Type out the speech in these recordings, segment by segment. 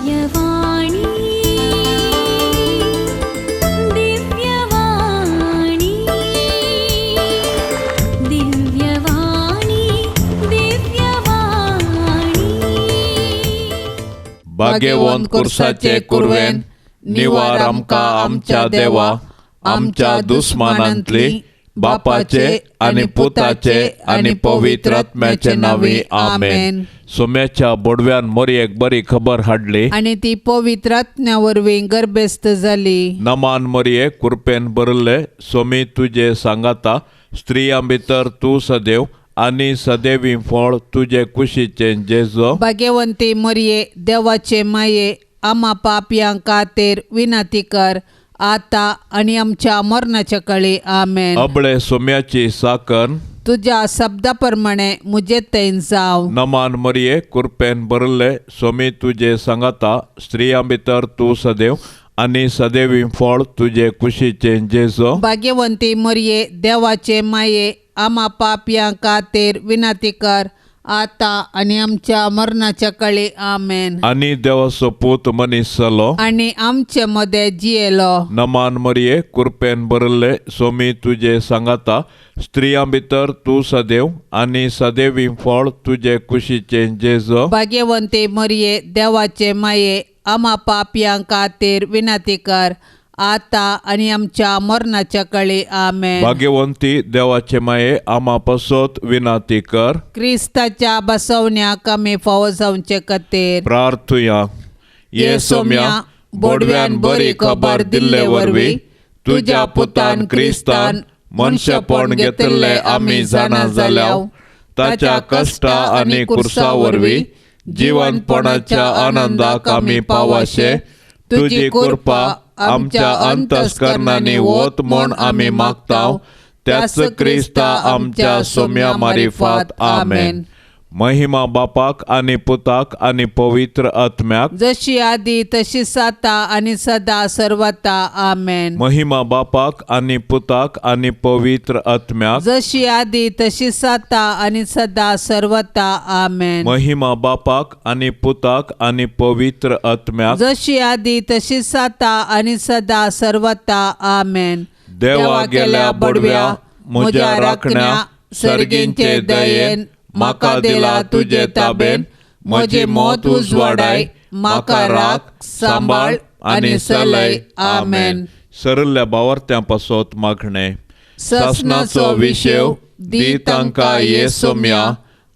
दिव्यवाणी दिव्यवाणी दिव्यवाणी दिव्यवाणी. भाग्यवंत कुर्साचे कुरवेन निवार आमकां आमच्या देवा आमच्या दुस्मानांतली बापाचे आनी पुताचे आनी पवित्र आत्म्याचे नांवी आमेन. सोम्याच्या बोडव्यान मोरयेक बरी खबर हाडली आनी ती पवित्र आत्म्या वरवीं गर्भेस्त जाली. नमान मोरये, कुरपेन भरले, सोमी तुजे सांगाता, स्त्रियां भितर तूं सदैव आनी सदैवी फळ तुजे कुशीचें जेजो. भाग्यवंती मरये, देवाचे माये, आमा पापयां खातीर विनंती कर आता आनी आमच्या मरणाच्या कळी. आमेन. अबळे सोम्याची साकन तुज्या शब्दा प्रमाणे म्हजे थंय जावं. नमान मरये, कुरपेन भरले, सोमी तुजे सांगाता, स्त्रियां भितर तूं सदैव आनी सदैवी फळ तुजे कुशीचें जेजो. भाग्यवंती मरये, देवाचे माये, आमा पापयां खातीर विनंती कर आता आनी आमच्या मरणाच्या कळी. आमेन. आनी देवाचो पूत मनीस जालो आनी आमचे मदें जियेलो. नमान मरये, कुरपेन भरले, सोमी तुजे सांगाता, स्त्रियां भितर तूं सदैव आनी सदैवी फळ तुजे कुशीचें जेजो. भाग्यवंती मरये, देवाचे माये, आमा पापयां खातीर विनंती कर आता आनी आमच्या मरणाच्या कळी. आमेन. भाग्यवंती देवाचे माये, आमा पासत विनंती कर. क्रिस्ताच्या बसवण्याक आमी फावो जावचे खातीर प्रार्थुया. ये सोम्या, बोडव्यान बरी खबर दिल्ले वरवीं तुज्या पुतान क्रिस्तान मनशेपण घेतिल्लें आमी जाणा जाल्या. ताच्या कश्टा आनी कुर्सा वरवीं जिवनपणाच्या आनंदाक आमी पावाशे तुजी कृपा आमच्या अंतस्करणांनी वत म्हूण आमी मागता, त्याच क्रिस्ता आमच्या सोम्या मारिफात. आमेन. महिमा बापाक आनी पुताक आनी पवित्र आत्म्याक, जशी आदी तशी साता आनी सदा सर्वता. आमेन. महिमा बापाक आनी पुताक आनी पवित्र आत्म्याक, जशी आदी तशी साता आनी सदा सर्वता. आमेन. महिमा बापाक आनी पुताक आनी पवित्र आत्म्याक, जशी आदी तशी साता आनी सदा सर्वता. आमेन. देवा गेल्या बडव्या म्हज्या राखण्या सर्गींचे दयेन म्हाका दिला तुजे ताबेन, म्हजी मौत उजवाडाय, म्हाका राख सांबाळ आनी सलय. आमेन. सरल्या बावर्त्यां पासत मागणें. सासणाचो विशेव दी तांकां ये सोम्या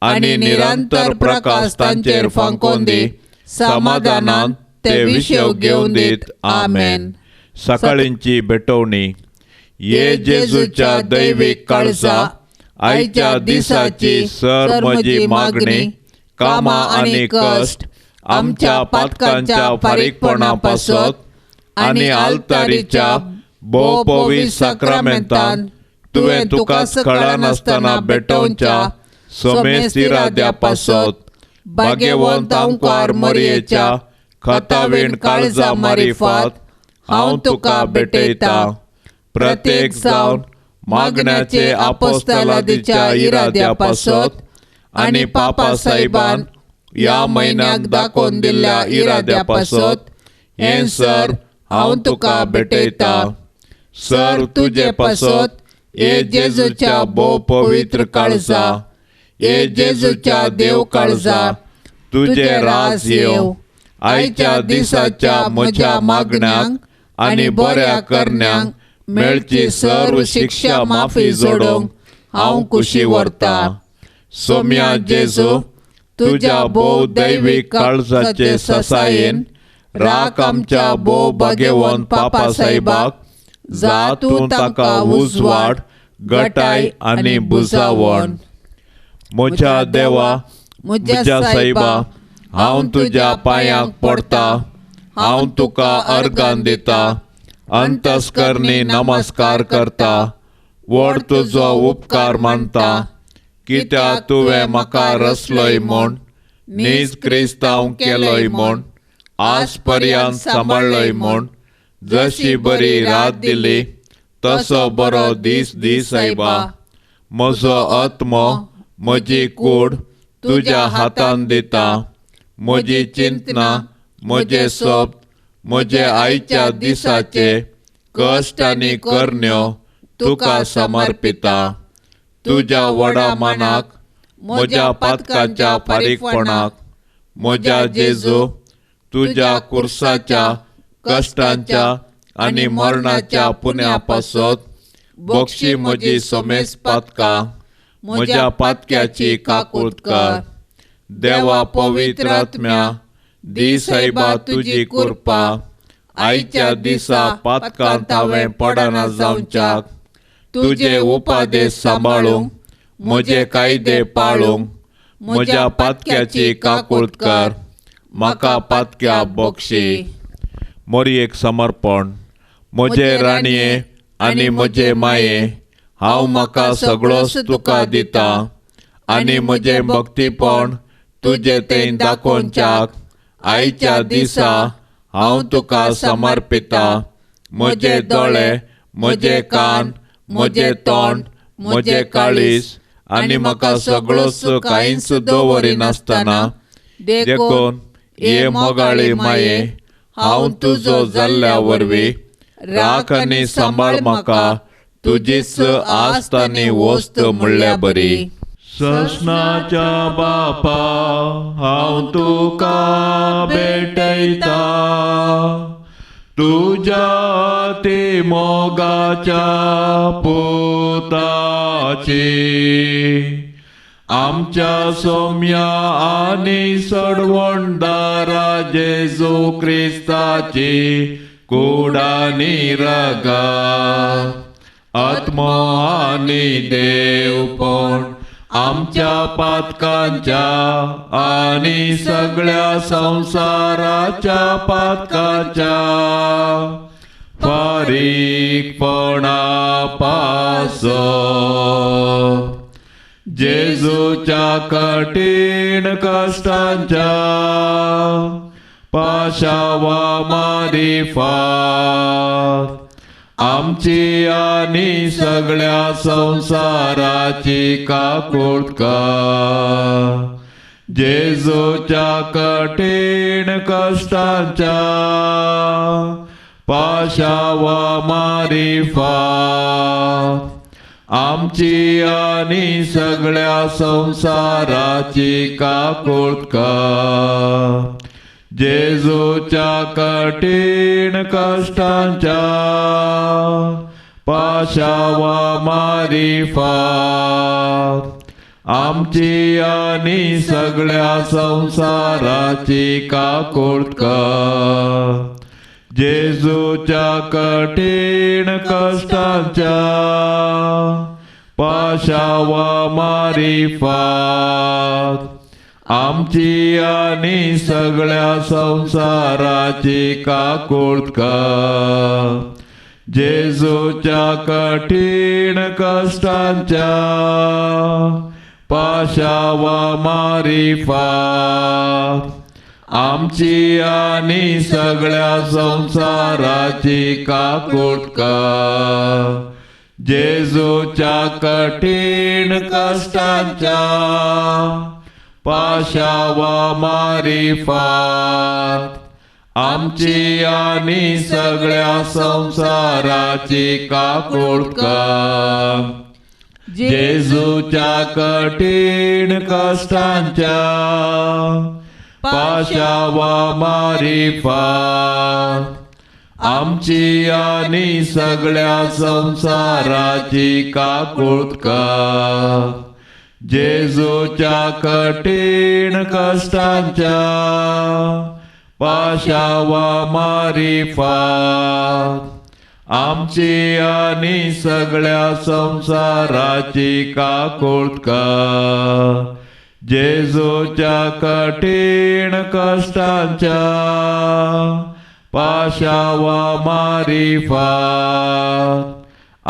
आनी निरंतर प्रकाश तांचेर फांकोवन दी, समाधानान ते विशेव घेवन दीत. आमेन. सकाळींची भेटवणी. ये जेजूच्या दैवीक काळजा, आयच्या दिसाची सर म्हजी मागणी, कामां आनी कश्ट आमच्या पातकांच्या फारीकपणा पासत आनी आल्तारीच्या भोवपवी साक्रामेंतान तुवें तुकाच कळनासतना भेटोवच्या समेस्त इराद्या पासत भाग्यवंत आंकवार मरयेच्या खतावीण काळजा मारिफात हांव तुका भेटयता. प्रत्येक जावन मागण्याचे आपोस्तलादीच्या इराद्या पासत आनी पापा साहेबान ह्या म्हयन्याक दाखोवन दिल्ल्या इराद्या पासत हें सर हांव तुका भेटयता. सर तुजे पासत हे जेजूच्या भोव पवित्र काळजा, हे जेजूच्या देव काळजा, तुजें राज येवं. आयच्या दिसाच्या म्हज्या मागण्यांक आनी बऱ्या करण्यांक मेळची सर्व शिक्षा माफी जोडूंक हांव कुशी व्हरता. सोम्या जेजू, तुज्या भोव दैवीक काळजाचे ससायेन राख आमच्या भोव भाग्यवंत पापा साहेबाक, जा तूं ताका उजवाड, गटाय आनी बुजावण. म्हज्या देवा, म्हज्या साहेबा, हांव तुज्या पांयांक पडटा, हांव तुका अर्गान दिता, अंतस्करणी नमस्कार करता, व्हड तुजो उपकार मानता, कित्याक तुवें म्हाका रचलोय म्हूण, नीज क्रिस्तांव केलोय म्हूण, आज पर्यंत सांबाळ्ळोय म्हूण, जशी बरी रात दिली तसो बरो दीस दी सायबा. म्हजो आत्मो, म्हजी कूड तुज्या हातान दिता, म्हजी चिंतना, म्हजे सोब म्हजे आयच्या दिसाचे कश्ट आनी करण्यो तुका समर्पिता. तुज्या व्हडा मानाक म्हज्या पातकाच्या फारीकपणाक म्हज्या जेजू तुज्या कुर्साच्या कश्टांच्या आनी मरणाच्या पुण्या पासत बक्षी म्हजी समेस पातकां म्हज्या पातक्याची काकूत कर. देवा पवित्र आत्म्या दी सायबा तुजी कृपा आयच्या दिसा पातकांत हांवें पडना जावच्याक तुजे उपादेश सांबाळूंक म्हजे कायदे पाळूंक म्हज्या पातक्याची काकूत कर. म्हाका पातक्या बक्षी. मोरयेक समर्पण. म्हजे राणये आनी म्हजे माये हांव म्हाका सगळोच तुका दिता आनी म्हजें भक्तीपण तुजें तें दाखोवच्याक आयच्या दिसा हांव तुका समर्पिता. म्हजे दोळे म्हजे कान म्हजें तोंड म्हजें काळीज आनी म्हाका सगळोच कांयच दवरिनासतना देखून हे मोगाळी माये हांव तुजो जाल्ल्या वरवीं राख आनी सांबाळ म्हाका तुजीच आस्त आनी वस्त म्हणल्या बरी. ससनाच्या बापा हांव तुका भेटयता तुज्या ते मोगाच्या पुताची आमच्या सोम्या आनी सडवणदारा जेजू क्रिस्ताची कूड आनी रगत आत्मो आनी देवपण आमच्या पातकांच्या आनी सगळ्या संवसाराच्या पातकाच्या फारीकपणा पासत जेजूच्या कठीण कश्टांच्या पाशावा मारिफात आमची आनी सगळ्या संवसाराची काकूट कर. जेजूच्या कठीण कश्टांच्या पाशावा मारिफात आमची आनी सगळ्या संवसाराची काकूट कर. जेजूच्या कठीण कश्टांच्या पाशावा मारिफात आमची आनी सगळ्या संवसाराची काकूट कर. जेजूच्या कठीण कश्टांच्या पाशावा मारिफात आमची आनी सगळ्या संवसाराची काकूट कर. जेजूच्या कठीण कश्टांच्या पाशावा मारिफात आमची आनी सगळ्या संवसाराची काकूट कर. जेजूच्या कठीण कश्टांच्या पाशावा मारिफात आमची आनी सगळ्या संवसाराची काकूट कर. जेजूच्या कठीण कश्टांच्या पाशावा मारिफात आमची आनी सगळ्या संवसाराची काकूट कर. जेजूच्या कठीण कश्टांच्या पाशावा मारिफात आमची आनी सगळ्या संवसाराची काकूट कर. जेजूच्या कठीण कश्टांच्या पाशावा मारिफात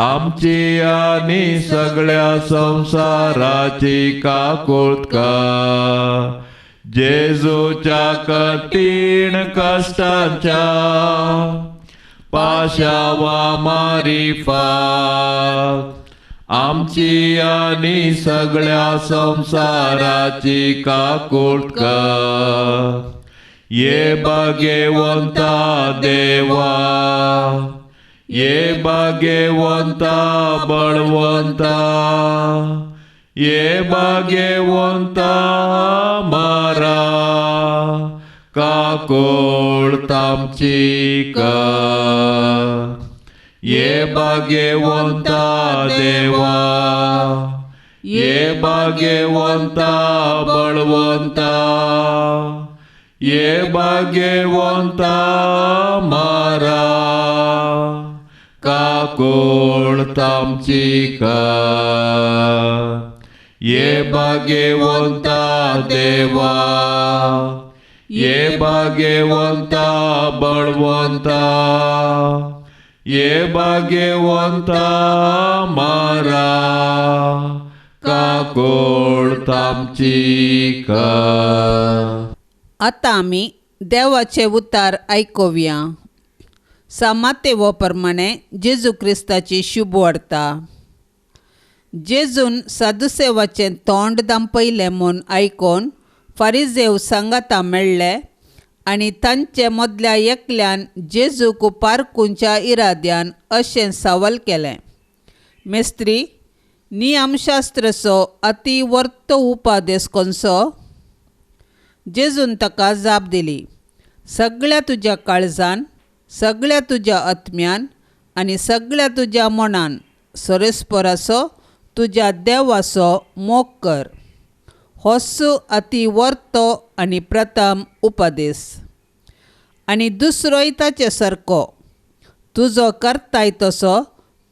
आमची आनी सगळ्या संवसाराची काकूट कर. जेजूच्या कठीण कश्टांच्या पाशावा मारिफात आमची आनी सगळ्या संवसाराची काकूट कर. ये भाग्यवंता देवा, ये भाग्यवंता बळवंता, ये भाग्यवंता मारा, काकोळ तामची कर. ये भाग्यवंता देवा, ये भाग्यवंता बळवंता, ये भाग्यवंता मारा, काकोळ तामची कर. ये भाग्यवंता देवा, ये भाग्यवंता बळवंता, ये भाग्यवंता मारा, काकोळ तामची कर. आतां आमी देवाचे उतार आयकुया. सामातेवो प्रमाणे जेजू क्रिस्ताची शुभ वार्ता. जेजून सादुसेवाचें तोंड दांपयलें म्हूण आयकून फारिजेव सांगाता मेळ्ळे आनी तांचे मदल्या एकल्यान जेजूक पारकुंच्या इराद्यान अशें सवाल केलें, मेस्त्री, नियमशास्त्राचो अती वर्तो उपादेश कोणसो? जेजून ताका जाप दिली, सगळ्या तुज्या काळजान, सगळ्या तुज्या आत्म्यान आनी सगळ्या तुज्या मनान सरेस्पराचो तुज्या देवाचो मोग कर. होच अती वर्तो आनी प्रथम उपदेश. आनी दुसरोय ताचे सारको, तुजो करताय तसो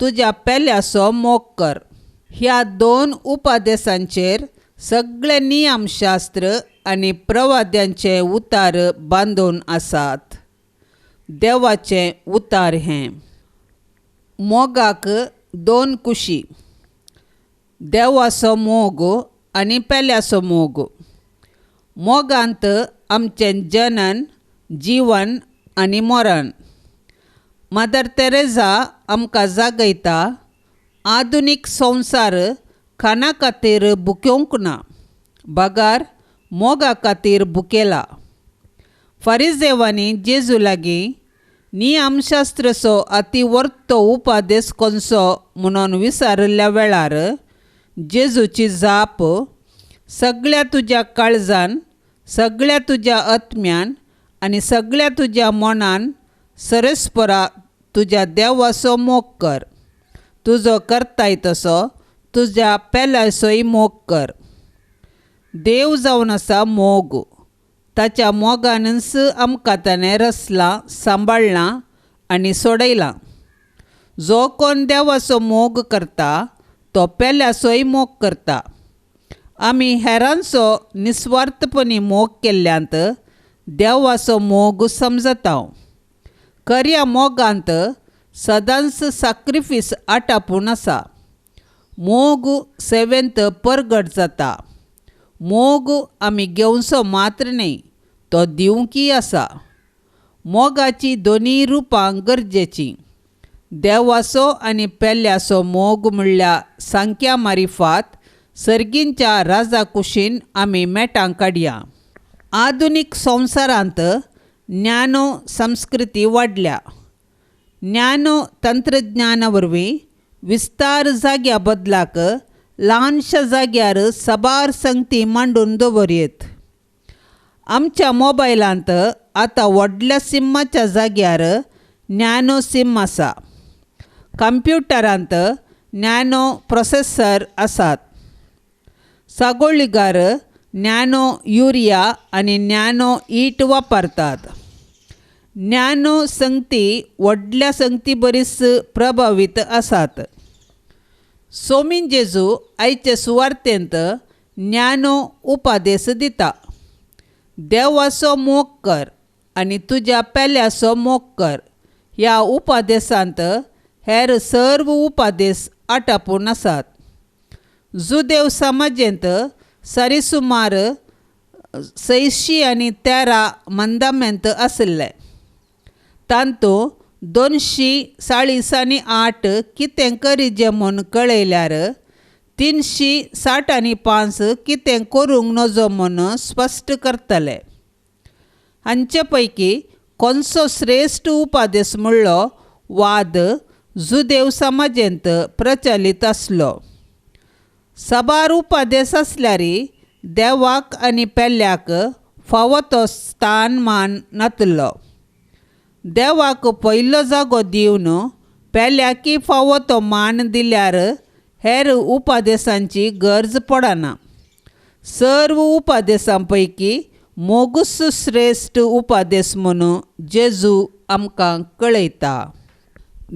तुज्या पेल्याचो मोग कर. ह्या दोन उपदेशांचेर सगळे नियमशास्त्र आनी प्रवाद्यांचे उतार बांदून आसात. देवाचें उतार हें. मोगाक दोन कुशी, देवाचो मोग आनी पेल्याचो मोग. मोगांत आमचें जनन, जीवन आनी मरण. मदर तेरेझा आमकां जागयता, आधुनीक संवसार खाना खातीर भुकेवंक ना, बगार मोगा खातीर भुकेला. फारिजेवांनी जेजू लागीं नियमशास्त्राचो अती वर्तो उपादेश कोणसो म्हणून विचारिल्ल्या वेळार जेजूची जाप, सगळ्या तुज्या काळजान, सगळ्या तुज्या आत्म्यान आनी सगळ्या तुज्या मनान सरेस्परा तुज्या देवाचो मोग कर, तुजो करताय तसो तुज्या पेल्याचोय मोग कर. देव जावन आसा मोग. ताच्या मोगानच आमकां ताणें रचलां, सांबाळ्ळां आनी सोडयलां. जो कोण देवाचो मोग करता तो पेल्याचोय मोग करता. आमी हेरांचो निस्वार्थपणी मोग केल्ल्यांत देवाचो मोग समजता. खऱ्या मोगांत सदांच साक्रिफीस आटापून आसा. मोग सेवेंत परगट जाता. मोग आमी घेवचो मात्र न्हय, तो दिवंकीय आसा. मोगाची दोनूय रुपां गरजेचीं. देवाचो आनी पेल्याचो मोग म्हणल्यार सांख्या मारिफात सर्गींच्या राजा कुशीन आमी मेटां काडया. आधुनीक संवसारांत ज्ञानो संस्कृती वाडल्या. ज्ञानो तंत्रज्ञाना वरवीं विस्तार जाग्या बदलाक ल्हानशा जाग्यार साबार संगती मांडून दवरयेत. आमच्या मोबायलांत आतां व्हडल्या सिमाच्या जाग्यार नॅनो सिम आसा. कंप्युटरांत नॅनो प्रोसेसर आसात. सागोळीगार नॅनो युरिया आनी नॅनो ईट वापरतात. नॅनो संगती व्हडल्या संगती बरीच प्रभावीत आसात. सोमीन जेजू आयचे सुवार्तेंत ज्ञानो उपादेश दिता, देवाचो मोग कर आनी तुज्या पेल्याचो मोग कर. ह्या उपादेशांत हेर सर्व उपादेश आटापून आसात. जुदेव समाजेंत सारी सुमार 613 मंदामेंत आशिल्ले. तांतूं 248 कितें करिजे म्हूण कळयल्यार 365 कितें करूंक नजो म्हूण स्पश्ट करतले. हांचे पैकी कोणसो श्रेश्ठ उपादेस म्हणलो वाद जुदेव समाजेंत प्रचलित आसलो. साबार उपादेस आसल्यार देवाक आनी पेल्याक फावो तो स्थान मान नातलो. देवाक पयलो जागो दिवन पेल्याकय फावो तो मान दिल्यार हेर उपादेसांची गरज पडना. सर्व उपादेसां पैकी मोगूच श्रेश्ठ उपादेस म्हणून जेजू आमकां कळयता.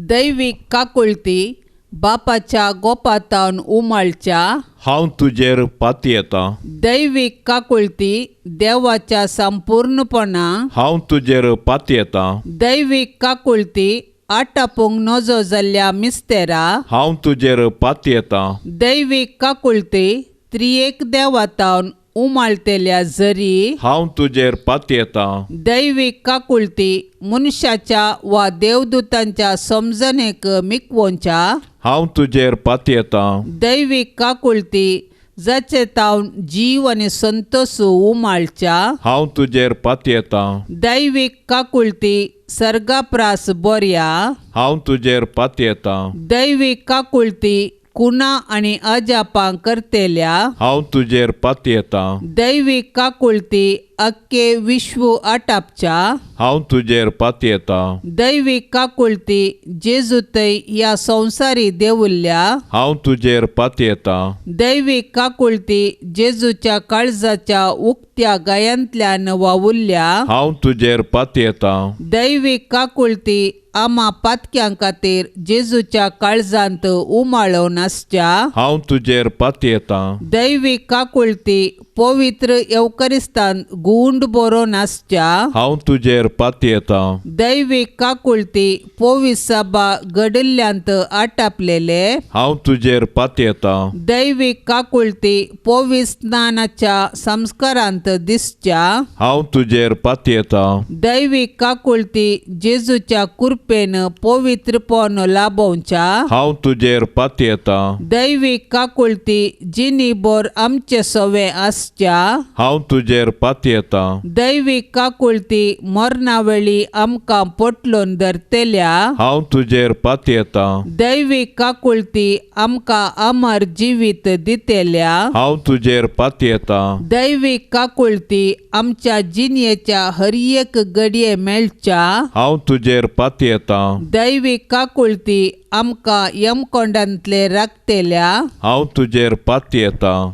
दैवीक काकुळती बापाच्या गोपातावन उमाळच्या हांव तुजेर पातयेतां. दैवीक काकुळती देवाच्या संपूर्णपणा हांव तुजेर पातयेतां. दैवीक काकुळती आटापूंक नजो जाल्ल्या मिस्तेरा हांव तुजेर पातयेतां. दैवीक काकुळती त्रियेक देवातावन उमाळतेल्या जरी हांव तुजेर पातयेतां. दैवीक काकुळती मनशाच्या वा देवदूतांच्या समजणेक मिकवोनच्या हांव तुजेर पातयेतां. दैवीक काकुळती जाचे तावन जीव आनी संतोष उमाळच्या हांव तुजेर पातयेतां. दैवीक काकुळती सर्गाप्रास बोरया हांव तुजेर पातयेतां. दैवीक काकुळती कुणा आनी अजापां करतेल्या हांव तुजेर पातयेतां. दैवीक काकुळती अख्खे विश्व आटापच्या हांव तुजेर पातयेतां. दैवीक काकुळती जेजूतय ह्या संवसारी देवुल्ल्या हांव तुजेर पातयेतां. दैवीक काकुळती जेजूच्या काळजाच्या उक्त्या गायांतल्यान वावुरल्या हांव तुजेर पातयेतां. दैवीक काकुळती आमा पातक्यां खातीर जेजूच्या काळजांत उमाळोवन आसच्या हांव तुजेर पातयेतां. दैवीक काकुळती पवित्र येवकरिस्तान गुंड बरोवन आसच्या हांव तुजेर पातयेतां. दैवीक काकुळती पोवीस सभा घडिल्ल्यांत आटापलेले हांव तुजेर पातयेतां. दैवीक काकुळती पोवीस स्नानाच्या संस्कारांत दिसच्या हांव तुजेर पातयेतां. दैवीक काकुळती जेजूच्या कृपेन पवित्रपण लाभोवच्या हांव तुजेर पातयेतां. दैवीक काकुळती जिनी बोर आमचे सवे आसच्या हांव तुजेर पातयेतां. दैवीक काकुळती मरणावेळी आमकां पोटलोन धरतेल्या हांव तुजेर पातयेतां. दैवीक काकुळती आमकां अमर जिवीत दितेल्या हांव तुजेर पातयेतां. दैवीक काकुळती आमच्या जिणेच्या हर एक घडये मेळच्या हांव तुजेर पातयेतां. दैवीक काकुळती आमकां यमकोंडांतले राखतेल्या हांव तुजेर पातयेतां.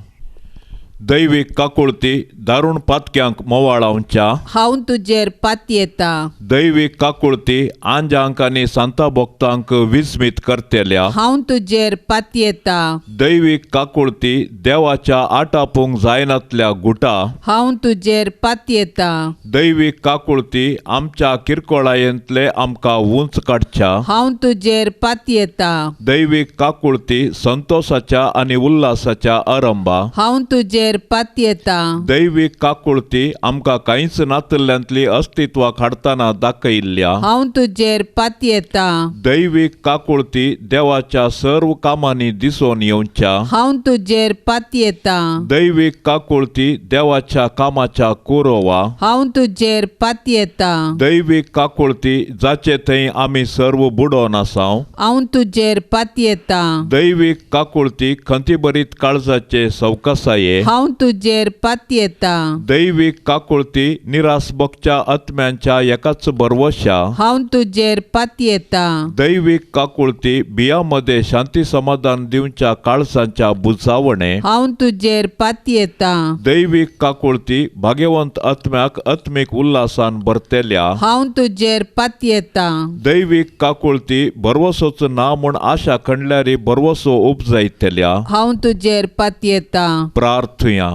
दैवीक काकुळती दारुण पातक्यांक मोवाळावच्या हांव तुजेर पातयेतां. दैवीक काकुळती आंजांक आनी सांता भक्तांक विस्मीत करतेल्या हांव तुजेर पातयेतां. दैवीक काकुळती देवाच्या आटापूंक जायनातल्या गुटा हांव तुजेर पातयेतां. दैवीक काकुळती आमच्या किरकोळायेंतले आमकां उंच काडच्या हांव तुजेर पातयेतां. दैवीक काकुळती संतोषाच्या आनी उल्हासाच्या आरंभा हांव तुजेर पातयेतां. दैवीक काकुळती आमकां कांयच नातल्ल्यांतली अस्तित्वाक हाडटना दाखयल्ल्या हांव तुजेर पातयेतां. दैवीक काकुळती देवाच्या सर्व कामांनी दिसून येवच्या हांव तुजेर पातयेतां. दैवीक काकुळती देवाच्या कामाच्या कुरोवा हांव तुजेर पातयेतां. दैवीक काकुळती जाचे थंय आमी सर्व बुडोवन आसाव हांव तुजेर पातयेतां. दैवीक काकुळती खंतीभरीत काळजाचे सवकासाये हांव तुजेर पातयेतां. दैवीक काकुळती निराश बगच्या आत्म्यांच्या एकाच भरवशा हांव तुजेर पातयेतां. दैवीक काकुळती बियामध्ये शांती समाधान दिवच्या काळजांच्या बुजावणे हांव तुजेर पातयेतां. दैवीक काकुळती भाग्यवंत आत्म्याक आत्मीक उल्हासान भरतेल्या हांव तुजेर पातयेतां. दैवीक काकुळती भरवसोच ना म्हूण आशा खंडल्यारी भरवसो उपजायतल्या हांव तुजेर पातयेतां. प्रार्थुया.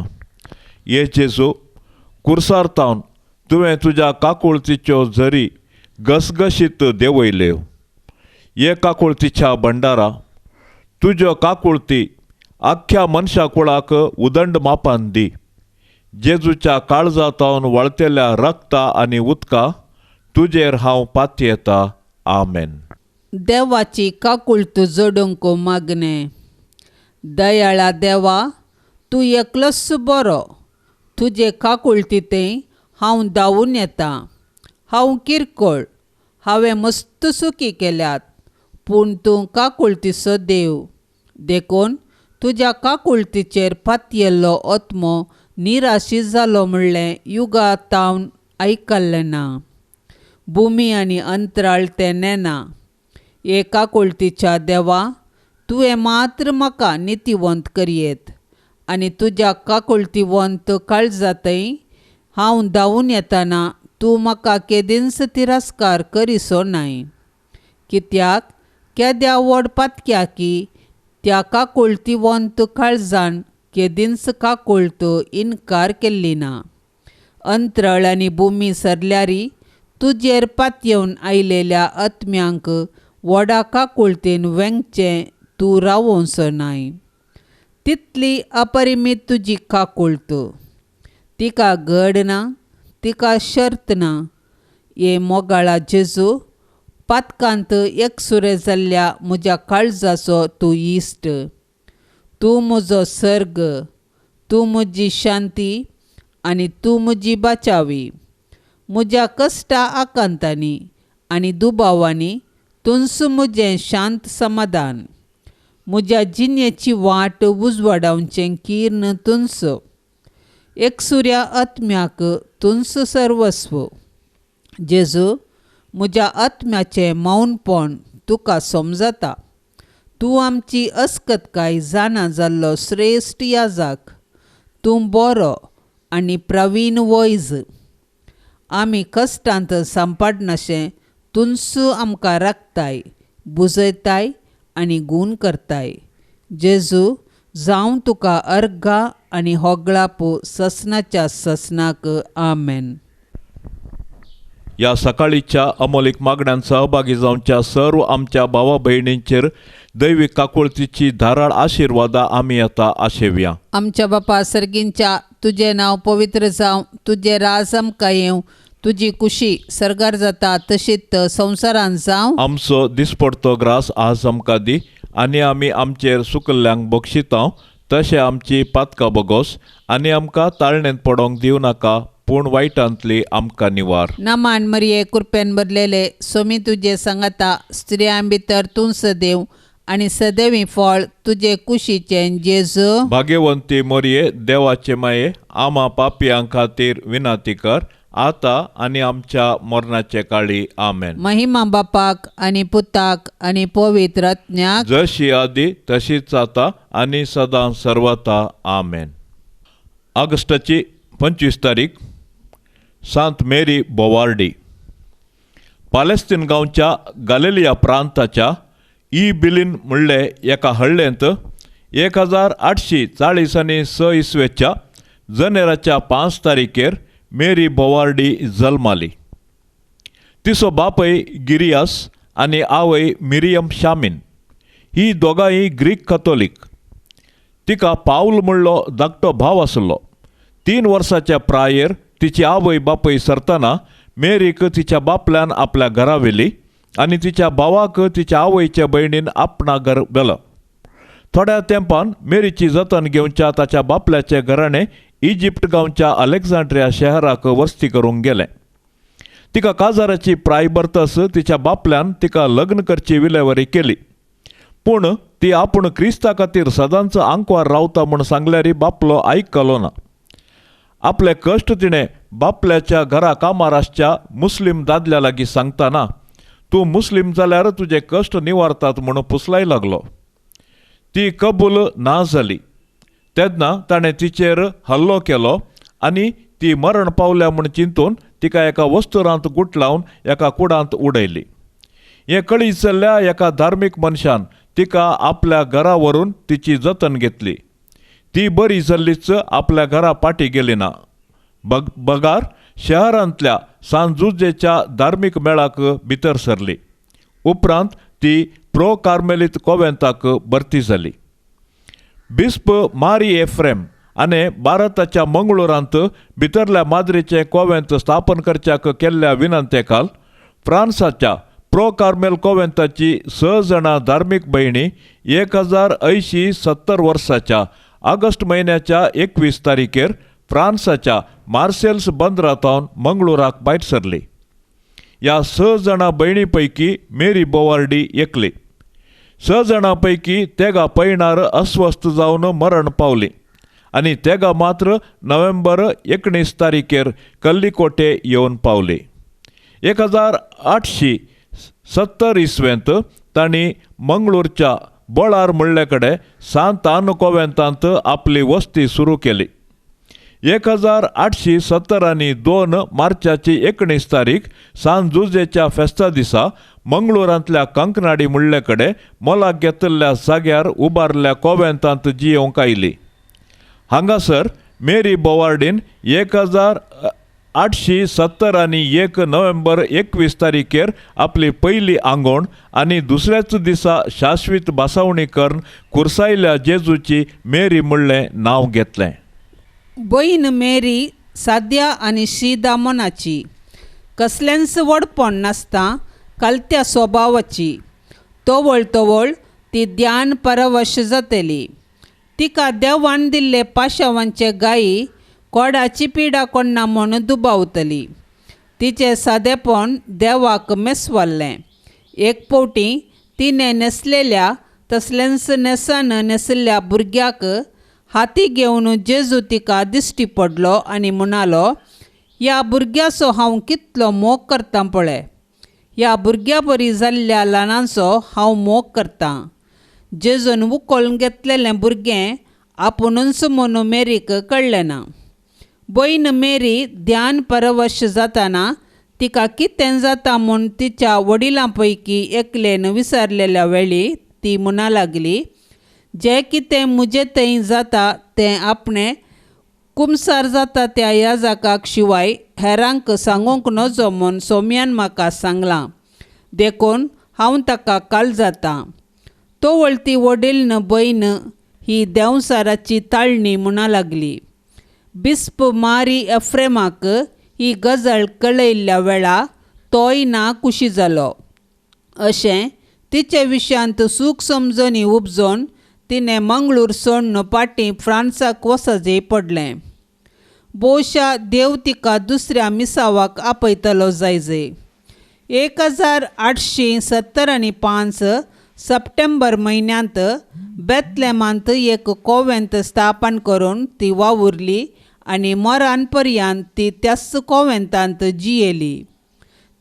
ये जेजू, कुर्सार तावन तुवें तुज्या काकुळतीच्यो झरी घसघशीत देंवयल्यो. हे काकुळतीच्या भंडारा, तुज्यो काकुळती आख्ख्या मनशा कुळाक उदंड मापान दी. जेजूच्या काळजा तावन वळतेल्या रक्ता आनी उदका तुजेर हांव पातयेता. आमेन. देवाची काकुळत जोडूंक मागणें. दयाळा देवा, तूं एकलोच बरो. तुजे काकुळतींत हांव धांवून येतां. हांव किरकोळ, हांवें मस्त चुकी केल्यात, पूण तूं काकुळतीचो देव, देखून तुज्या काकुळतीचेर पातयेल्लो आत्मो निराशी जालो म्हणलें युगा तावन आयकल्लें ना. भुमी आनी अंतराळ तें नेना. हे काकुळतीच्या देवा, तुवें मात्र म्हाका नितीवंत करयेत आनी तुज्या काकुळतीवंत काळजांतय हांव धांवून येताना तूं म्हाका केदींच तिरस्कार करिसो नाय. कित्याक केद्या व्हड पातक्या की त्या काकुळतीवंत काळजान केदींच काकुळत इनकार केल्ली ना. अंतराळ आनी भुमी सरल्यारी तुजेर पातयेवन आयलेल्या आत्म्यांक व्हडा काकुळतीन वेंगचें तूं रावोवचो नाय. तितली अपरिमीत तुजी काकुळत, तिका गड ना, तिका शर्त ना. हे मोगाळा जेजू, पातकांत एकसुरे जाल्ल्या म्हज्या काळजाचो तूं इश्ट. तूं म्हजो सर्ग, तूं म्हजी शांती आनी तूं म्हजी बाचावी. म्हज्या कश्टा आकांतांनी आनी दुबावांनी तूंच म्हजें शांत समाधान. म्हज्या जिणेची वाट उजवाडावचें किर्ण तूंच. एकसुऱ्या आत्म्याक तूंच सर्वस्व. जेजू, म्हज्या आत्म्याचें मौनपण तुका समजता. तूं आमची अस्कतकाय जाणा जाल्लो श्रेश्ठ याजक. तूं बरो आनी प्रवीण वैज. आमी कश्टांत सांपडनाशें तूंच आमकां राखताय, बुजयताय आनी गूण करताय. जेजू, जावं तुका अर्घा आनी होगळाप ससनाच्या ससनाक. आमेन. ह्या सकाळीच्या अमोलीक मागण्यान सहभागी जावच्या सर्व आमच्या भावा भयणींचेर दैवीक काकुळतीची धाराळ आशिर्वादा आमी आतां आशेवया. आमच्या बापा सर्गींच्या, तुजें नांव पवित्र जावं, तुजें राज आमकां येवं, तुजी कुशी सर्गार जाता तशीच संवसारांत जावं. आमचो दिसपडतो ग्रास आज आमकां दी आनी आमी आमचेर सुकल्ल्यांक बक्षितांव तशें आमची पातकां बगोस आनी आमकां ताळणेंत पडोंक दिवं नाका, पूण वायटांतली आमकां निवार. नमान मरिये, कृपेन भरलेले, सोमी तुजे सांगाता, स्त्रियां भितर तूं सदैव आनी सदैवी फळ तुजे कुशीचें जेजू. भाग्यवंती मरिये, देवाचे माये, आमा पापयां खातीर विनंती कर आतां आनी आमच्या मरणाचे काळी. आमेन. महिमा बापाक आनी पुताक आनी पवित्र आत्म्याक, जशी आदी तशीच आतां आनी सदां सर्वता. आमेन. ऑगस्टाची 25 तारीख, सांत मेरी बोवार्डी. पालेस्तीन गांवच्या गालेलिया प्रांताच्या ई बिलीन म्हणले एका हळ्ळेंत 1840 आनी 6 इसवेच्या जनेराच्या 5 तारखेर मेरी बोवार्डी जल्माली. तिचो बापय गिरियास आनी आवय मिरियम शामीन ही दोगांय ग्रीक कथोलीक. तिका पावल म्हणलो धाकटो भाव आसलो. 3 वर्साच्या प्रायेर तिची आवय बापय सरतना मेरीक तिच्या बापल्यान आपल्या घरा व्हेली आनी तिच्या भावाक तिच्या आवयच्या भयणीन आपणा घर व्हेलो. थोड्या तेंपान मेरीची जतन घेवच्या ताच्या बापल्याचे घराणें इजिप्त गांवच्या अलेक्झांड्रिया शहराक वस्ती करूंक गेलें. तिका काजाराची प्राय भरतस तिच्या बापल्यान तिका लग्न करची विलेवारी केली, पूण ती आपूण क्रिस्ता खातीर सदांच आंकवार रावता म्हूण सांगल्यार बापलो आयकलो ना. आपले कश्ट तिणें बापल्याच्या घरा कामार आसच्या मुस्लीम दादल्या लागीं सांगतना तूं मुस्लीम जाल्यार तुजे कश्ट निवारतात म्हूण पुसलाय लागलो. ती कबूल ना जाली. तेन्ना ताणें तिचेर हल्लो केलो आनी ती मरण पावल्या म्हूण चिंतून तिका एका वस्तुरांत गुटलावन एका कुडांत उडयली. हें कळी चल्ल्या एका धार्मीक मनशान तिका आपल्या घरा व्हरून तिची जतन घेतली. ती बरी जाल्लीच आपल्या घरा पाटी गेली ना, बगार शहरांतल्या सांजुजेच्या धार्मीक मेळाक भितर सरली. उपरांत ती प्रो कार्मेलीत कोवेंताक भरती जाली. बिस्प मारी एफ्रेम आनी भारताच्या मंगळुरांत भितरल्या माद्रीचें कोवेंत स्थापन करच्याक केल्ल्या विनंतेखाल फ्रांसाच्या प्रो कार्मेल कोवेंताची 6 जाणां धार्मीक भयणी 1080-70 वर्साच्या ऑगस्ट म्हयन्याच्या 21 तारखेर फ्रांसाच्या मार्सेल्स बंदरांत मंगळूराक भायर सरली. ह्या 6 जाणां भयणी पैकी मेरी बोवार्डी एकली. 6 जाणां पैकी तेगा पयणार अस्वस्थ जावन मरण पावली आनी तेगा मात्र नोव्हेंबर 19 तारखेर कल्लिकोटे येवन पावली. 1870 इसवेंत तांणी मंगळूरच्या बळार म्हणले कडेन सांत आन कोवेंतांत आपली वस्ती सुरू केली. 1872 मार्चाची 19 तारीख सान जुजेच्या फेस्ता दिसा मंगळूरांतल्या कंकनाडी म्हणले कडेन मोलाक घेतिल्ल्या जाग्यार उबारल्या कोवेंतांत जियोवंक आयली. हांगासर मेरी बोवार्डीन 1871 नोव्हेंबर 21 तारखेर आपली पयली आंगोण आनी दुसऱ्याच दिसा शाश्वीत बासावणी करून कुर्सायल्या जेजूची मेरी म्हणलें नांव घेतलें. बयन मेरी साद्या आनी शीदा मनाची, कसलेंच व्हडपण नासता, कलत्या स्वभावाची, तवळ तवळ ती ध्यान परवश जातली. तिका देवान दिल्ले पाशावांचे गायी कोडाची पिडा कोण्णा म्हूण दुबावतली. तिचें सादेपण देवाक मेसवल्लें. एक फावटी तिणें न्हेसलेल्या तसलेंच न्हेसान न्हेसल्ल्या भुरग्याक हाती घेवन जेजू तिका दिश्टी पडलो आनी म्हणालो, ह्या भुरग्याचो हांव कितलो मोग करतां पळय, ह्या भुरग्या बरी जाल्ल्या ल्हानांचो हांव मोग करतां. जेजून उखलून घेतलेलें भुरगें आपुणूच म्हूण मेरीक कळ्ळें ना. बयन मेरी ध्यान परवश जाताना तिका कितें जाता म्हूण तिच्या वडिलां पैकी एकलेन विसरलेल्या वेळी ती म्हणा लागली, जें कितें म्हजे थंय जाता तें आपणें कुमसार जाता त्या याजकाक शिवाय हेरांक सांगूंक नजो म्हूण सोम्यान म्हाका सांगलां, देखून हांव ताका काल जाता. तवळ ती वडील न बयन ही देंवसाराची ताळणी म्हणा लागली. बिस्प मारी एफ्रेमाक ही गजाल कळयल्ल्या वेळा तोय ना खुशी जालो. अशें तिचे विशयांत सूख समजणी उपजोवन तिणें मंगळूर सोडून फाटीं फ्रांसाक वचचें पडलें. भोवशा देव तिका दुसऱ्या मिसावाक आपयतलो जायजे. 1875 सप्टेंबर म्हयन्यांत बेतलेमांत एक कोवेंत स्थापन करून ती वावुरली आनी मरण पर्यंत ती त्याच कोवेंतांत जियेली.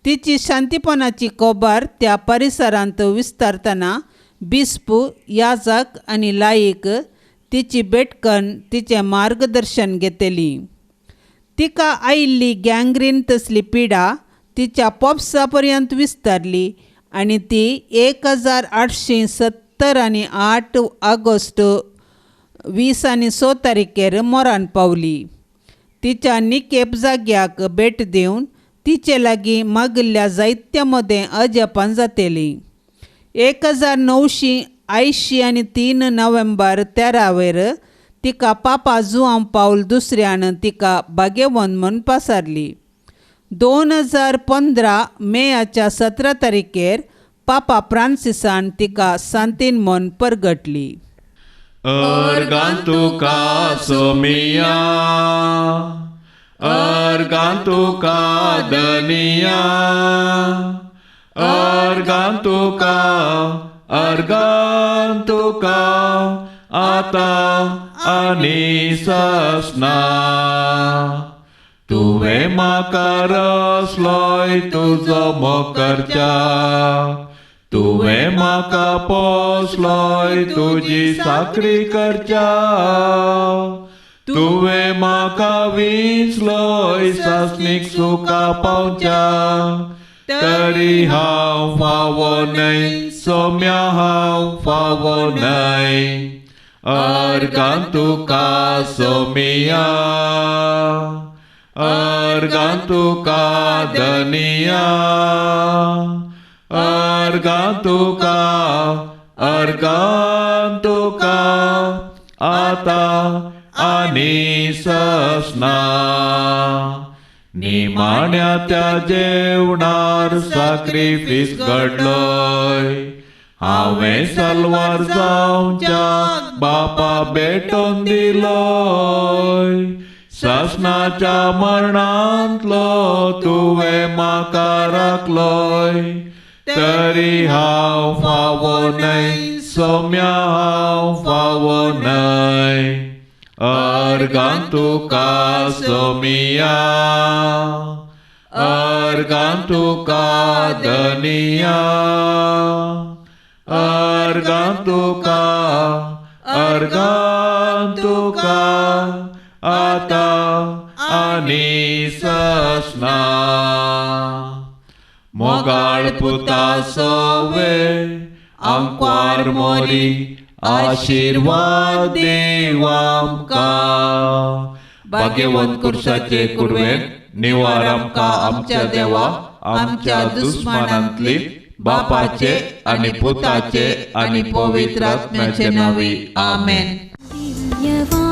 तिची शांतीपणाची खबर त्या परिसरांत विस्तारतना बिस्प, याजक आनी लायक तिची भेटकन तिचें मार्गदर्शन घेतली. तिका आयिल्ली गँग्रीन तसली पिडा तिच्या पोपसा पर्यंत विस्तारली आनी ती 1878 ऑगस्ट 26 तारखेर मरण पावली. तिच्या निकेप जाग्याक भेट दिवन तिचे लागीं मागिल्ल्या जायत्या मदें अजापां जातली. 1983 नोव्हेंबर 13 तिका पापा जुआंव पावल दुसऱ्यान तिका भाग्यवंत म्हूण पासारली. 2015 मेयाच्या 17 तारखेर पापा फ्रांसिसान तिका सांतीन म्हूण परगटली. अर्गां तुका सोमिया, अर्गां तुका दनिया, अर्गां तुका, अर्गां तुका आतां आनी ससना. तुवें म्हाका रसलोय तुजो मोग करच्या, तुवें म्हाका पोसलोय तुजी साकरी करच्या, तुवें म्हाका विंचलोय सासणीक सुखा पावच्या, तरी हांव फावो न्हय सोम्या, हांव फावो न्हय. अर्गां तुका सोमिया, अर्गां तुका दनिया, अर्गां तुका, अर्गां तुका आतां आनी ससना. निमाण्या त्या जेवणार साक्रिफीस घडलोय, हांवें सलवार जावच्या बापा भेटोवन दिलोय. सासणाच्या मरणांतलो तुवें म्हाका राखलोय तरी हांव फावो न्हय सोम्या हांव फावो न्हय अर्गां तुका सोमिया अर्गां तुका धनिया अर्गां तुका अर्गां तुका आतां आनी ससना मोगाळ पुता सोवे आंकवार मोरी आशिर्वाद देव आमकां भाग्यवंत कुर्साचे कुर्वेन निवार आमकां आमच्या देवा आमच्या दुस्मानांतली बापाचे आनी पुताचे आनी पवित्र आत्म्याचे नांवी आमेन. दिव्यवाणी.